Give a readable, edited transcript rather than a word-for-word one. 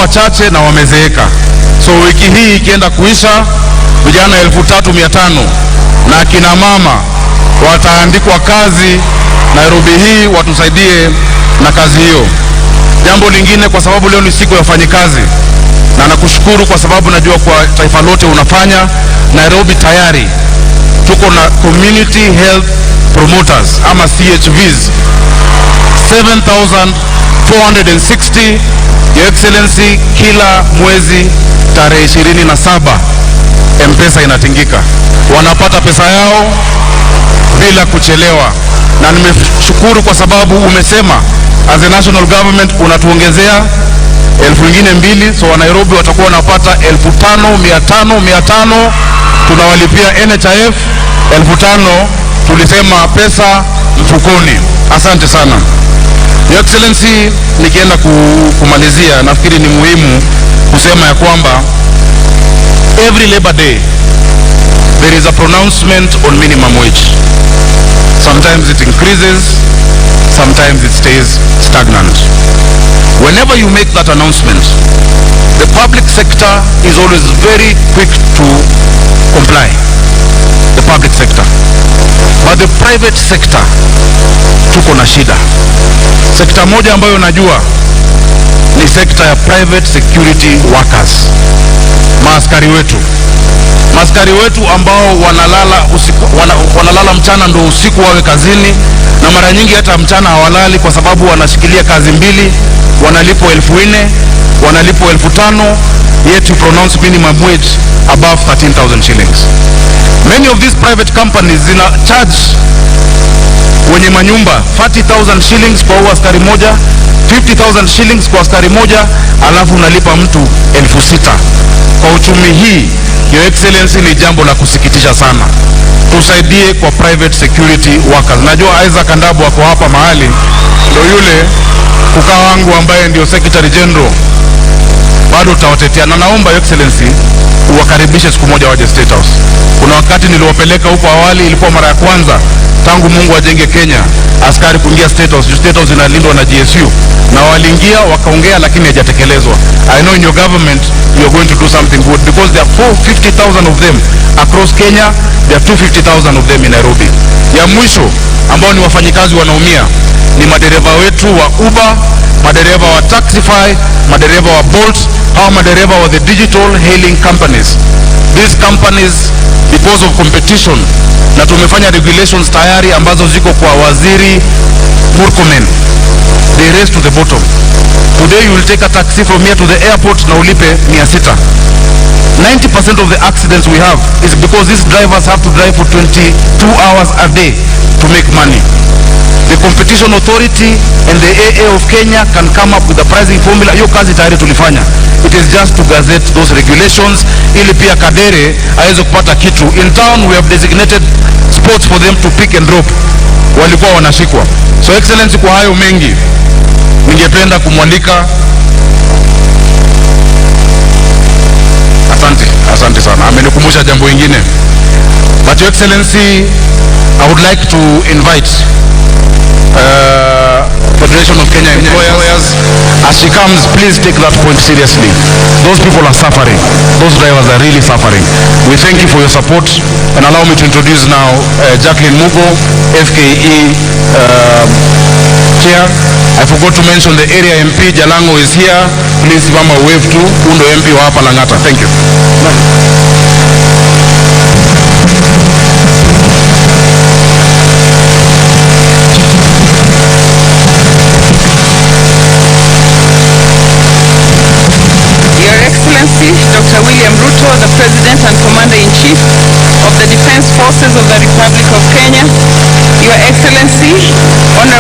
wachache na wamezeeka. So wiki hii ikienda kuisha, vijana 3,500 na akina mama wataandikwa kazi Nairobi hii, watusaidie na kazi hiyo. Jambo lingine, kwa sababu leo ni siku ya wafanyikazi, na nakushukuru kwa sababu najua kwa taifa lote unafanya. Nairobi tayari tuko na community health promoters ama CHVs 7,460. Your Excellency, kila mwezi tarehe 27 M-Pesa inatingika, wanapata pesa yao bila kuchelewa. Na nimeshukuru kwa sababu umesema as a national government unatuongezea 2,000, so wa Nairobi watakuwa wanapata 5,500 500. Tunawalipia NHIF 5,000, tulisema pesa mfukoni. Asante sana Your Excellency. Nikienda kumalizia, nafikiri ni muhimu kusema ya kwamba every Labor Day there is a pronouncement on minimum wage. Sometimes it increases, sometimes it stays stagnant. Whenever you make that announcement, the public sector is always very quick to comply, the public sector. But the private sector, tuko na shida. Sekta moja ambayo najua ni sekta ya private security workers, maaskari wetu. Maaskari wetu ambao wanalala usiku, wanalala mchana ndio usiku wawe kazini, na mara nyingi hata mchana hawalali kwa sababu wanashikilia kazi mbili, wanalipwa 4,000, wanalipwa 5,000, yet you pronounce minimum wage above 13,000 shillings. Many of these private companies zina charge wenye manyumba 30,000 shillings kwa huo askari moja, 50,000 shillings kwa askari moja, alafu unalipa mtu 6,000. Kwa uchumi hii, Your Excellency, ni jambo la kusikitisha sana. Tusaidie kwa private security workers. Najua Isaac Andabu ako hapa mahali, ndio yule kukaa wangu ambaye ndio Secretary General, bado utawatetea, na naomba Your Excellency uwakaribishe siku moja waje State House. Kuna wakati niliwapeleka huko awali, ilikuwa mara ya kwanza tangu Mungu ajenge Kenya askari kuingia State House. State House inalindwa na GSU, na waliingia wakaongea, lakini haijatekelezwa. I know in your government you are going to do something good because there are 450,000 of them across Kenya, there are 250,000 of them in Nairobi. Ya mwisho ambao ni wafanyikazi wanaumia ni madereva wetu wa Uber, madereva wa Taxify, madereva wa Bolt, hawa madereva wa the digital hailing companies. These companies, because of competition, na tumefanya regulations tayari ambazo ziko kwa Waziri Murkomen, they race to the bottom. Today you will take a taxi from here to the airport na ulipe 600. 90% of the accidents we have is because these drivers have to drive for 22 hours a day to make money. The Competition Authority and the AA of Kenya can come up with a pricing formula. Hiyo kazi tayari tulifanya. It is just to gazette those regulations ili pia Kadere aweze kupata kitu. In town we have designated spots for them to pick and drop. Walikuwa wanashikwa. So Excellency, kwa hayo mengi ningependa kumwalika. Asante, asante sana. Amenikumbusha jambo ingine. But Your Excellency, I would like to invite Federation of Kenya Employers. As she comes, please take that point seriously. Those people are suffering. Those drivers are really suffering. We thank you for your support, and allow me to introduce now Jacqueline Mugo, FKE Chair. I forgot to mention the area MP, Jalango, is here. Please, Mama, wave to Undo MP wa hapa Lang'ata. Thank you. Your Excellency, Dr. William Ruto, the President and Commander-in-Chief of the Defense Forces of the Republic of Kenya, Your Excellency, Honorable